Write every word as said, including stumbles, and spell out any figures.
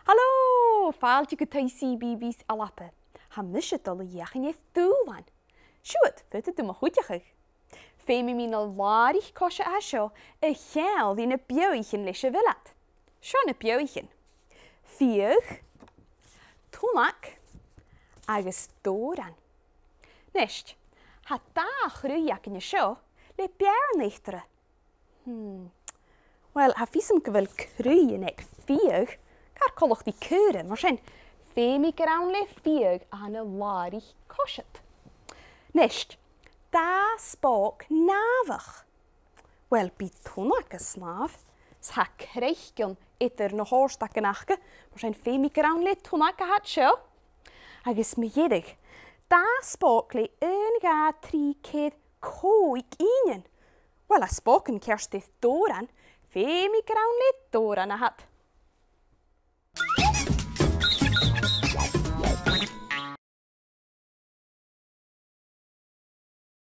Halò! Fàilte gu Taigh C B eBay Alba. Tha mise a' dol a dh'fheuchainn air dùbhlan. Siuthad, faodaidh tu mo chuideachadh. Feumaidh mi na làraich-coise a tha seo a cheangal ri na beathaichean leis a' mhionaid. Seo na beathaichean. Fiadh, tunnag agus dòran. Nist, tha dà chraoibh againn an seo le beàrn eatarra. Hmm. Uill, tha fios agam gu bheil craoibh aig fiadh, car coltach ri caora, mar sin, feumaidh gur ann le fiadh a tha na làraich-coise ud. Nist, dà spòg shnàmhach. Uill, bidh tunnag a' snàmh, 's tha craiceann eadar na h-òrdagan aca, mar sin feumaidh gur ann le tunnag a tha iad seo. Agus mu dheireadh, dà spòg le aon, dhà, trì, ceithir, còig uinnean. Uill, tha spògan ceart air dòran, feumaidh gur ann le dòran a tha iad.